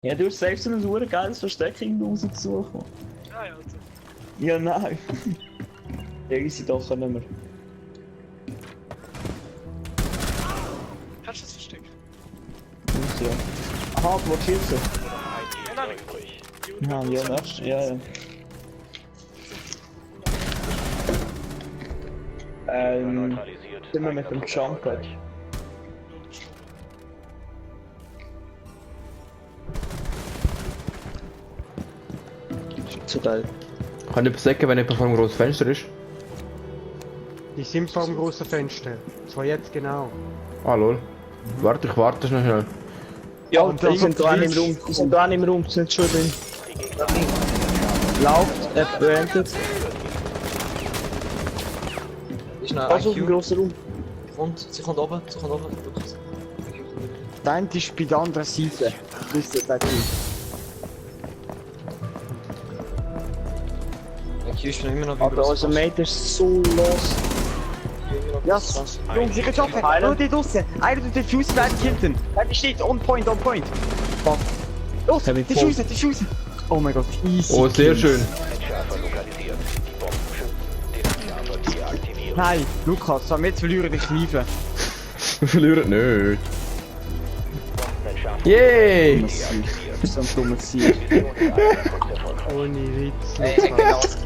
Ja, du hast selbst so ein super geiles Versteck irgendwo rausgesucht. Nein, Alter. Ja, nein. Ja, easy doch nicht mehr. Kannst du das verstecken? Muss ja. Aha, du willst schießen? Ja, nein. Ja, ja, nächstes. Ja, ja. Sind wir mit dem Jump-Pad? Zu geil. Kann ich sagen, wenn jemand vor einem grossen Fenster ist? Die sind vor dem großen Fenster. So jetzt genau. Ah, lol. Warte, ich warte noch schnell. Ja, und die sind dran im Raum. Die sind dran im Raum, die sind schon drin. Lauft, er beendet. Ist noch Also auf dem IQ. grossen Raum. Sie kommt oben, Lukas. Der eine ist bei der anderen Seite. Wisst ihr, der Typ. IQ ist noch immer noch Aber unser Mate ist so los. Ja, Jungs, ich kann schaffen. Nur die draussen. Einer tut den Fuse bleiben hinten. Der steht on point, on point. Fuck. Los, Hab ich die voll. Fuse. Oh mein Gott, easy. Oh, sehr schön. Nein, Lukas, sollen wir jetzt verlieren dich lieben? Wir verlieren nicht. Yay! So ein dummer Ziel. Ohne Witz. genau das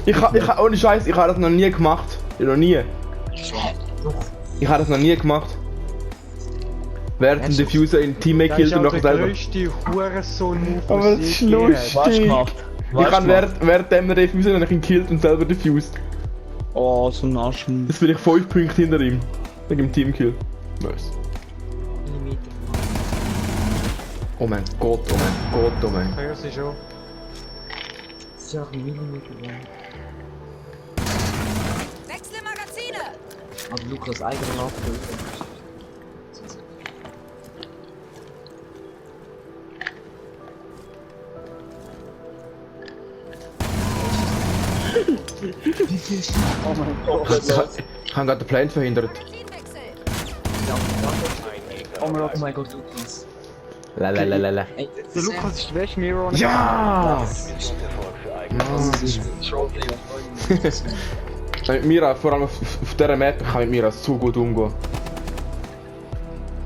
gleiche. Ohne Scheiß, ich habe das noch nie gemacht. Noch nie. Ich habe das noch nie gemacht. Während ein Diffuser in Teammate killt und nachher der selber. grösste Hurensohn-Move, Aber das ist lustig. Ich habe während dem Diffuser dann ihn killt und selber diffused. Oh, so ein Arschmann. Jetzt bin ich 5 Punkte hinter ihm. Wegen dem Teamkill. Nice. Oh mein Gott, oh mein Gott, oh mein Gott. Ja, sie schon. Das ist ja auch ein Millimeter lang. Wechsle Magazine! Aber Lukas eigener Nachfolger. Oh mein Gott. Ich habe gerade den Plan verhindert. Magazinwechsel! Oh mein Gott, Lukas. Lalalala. Ey, Der Lukas ist der beste Mirror. Ja! das ist ein Trollplay. Mit Mira, vor allem auf dieser Map, kann mit Mira so gut umgehen.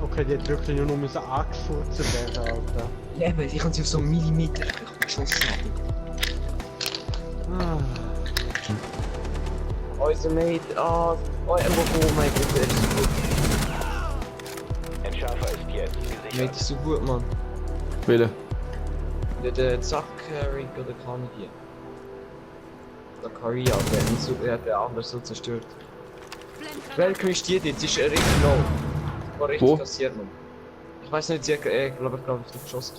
Okay, die hat wirklich nur noch angefurzt werden, Alter. Ja, aber ich kann sie auf so einen Millimeter geschossen haben. Unser Mate, oh mein Gott, der ist so gut. Entschärfer ist jetzt gesichert. Mate ist so gut, Mann. Wille. Der Zachary oder Carnegie. Der Karia, der hat den anderen so zerstört. Welcher ist die jetzt? Ist richtig low. War richtig Wo? kassiert, Mann. Ich weiß nicht, sie hat, glaube ich, auf den geschossen.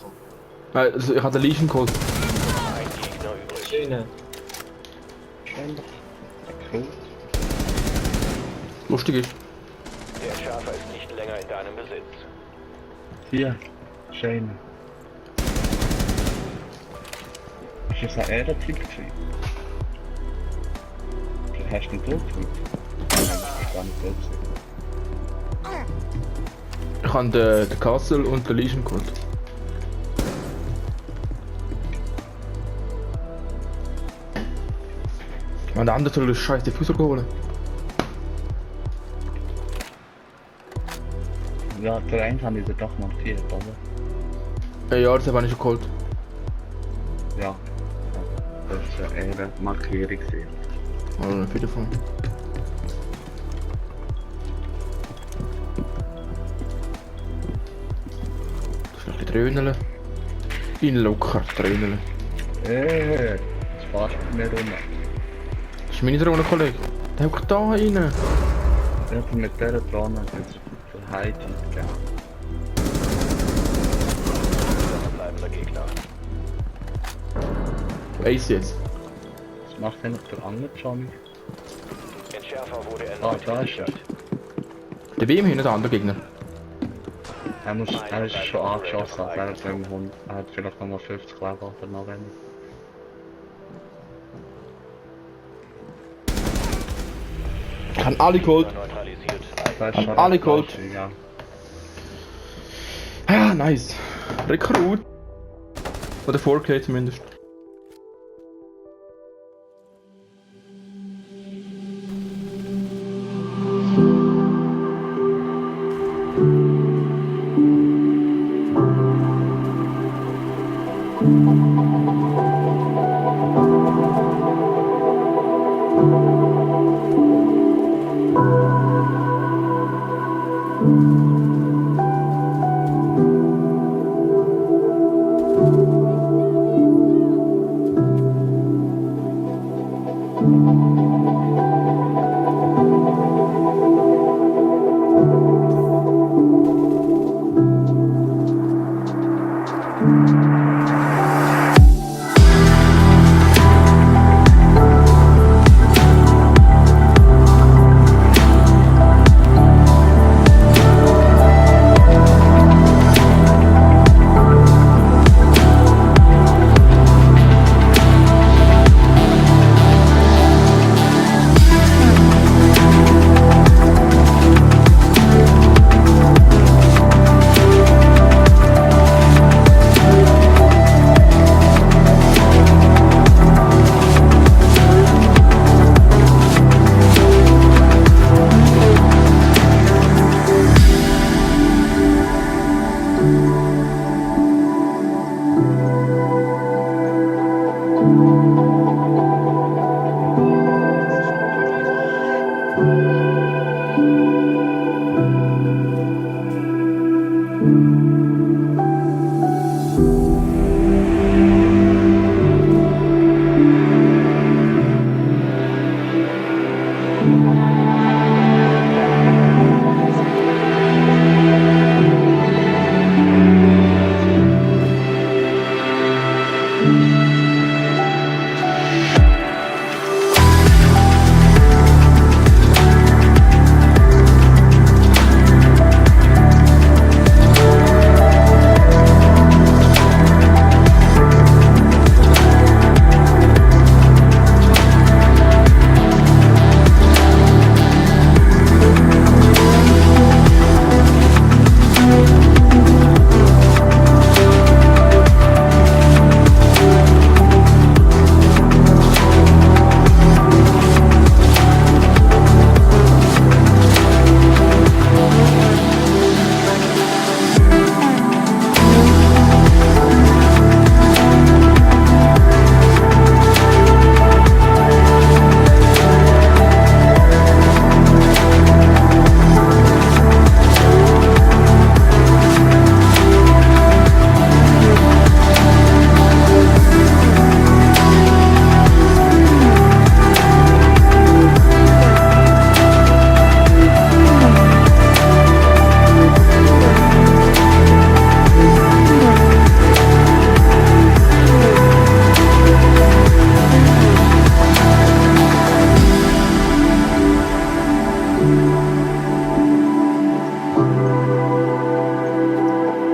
Also, ich habe den Legion geholt. Ein Gegner übrig. Schöne. Lustig ist. Der Entschärfer ist nicht länger in deinem Besitz. Hier, Shane. Ist das ein Ehrentrick gewesen? Hast du ihn tot gemacht? Nein, ich bin gar nicht tot gewesen. Ich habe den Castle und den Legion geholt. Und der andere soll den scheiß Diffuser holen. Ja, der eine habe ich dir doch markiert, oder? Ja, das habe ich schon geholt. Ja. Das war eine Ehrenmarkierung gewesen. Oder nicht viel davon. Das ist noch ein bisschen dröhneln. In locker dröhneln. Das fährst du mir rum. Das ist meine Drohne, Kollege. Der hockt da rein. Ja, mit dieser Drohne hat es für Heidi gegeben. Bleibender Gegner. Ace jetzt. Was macht denn noch der andere Johnny? Entschärfer wurde Ah, erneut da ist er. gesichert. Der BM hin, der andere Gegner. Er ist schon angeschossen, also er hat 500. Er hat vielleicht nochmal 50 Leben oder noch weniger. Ich habe alle geholt. Neutralisiert. Das ist Haben schon alle recht geholt. lustig, ja. Ah, nice. Rekrut. Oder 4K zumindest.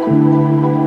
Thank you.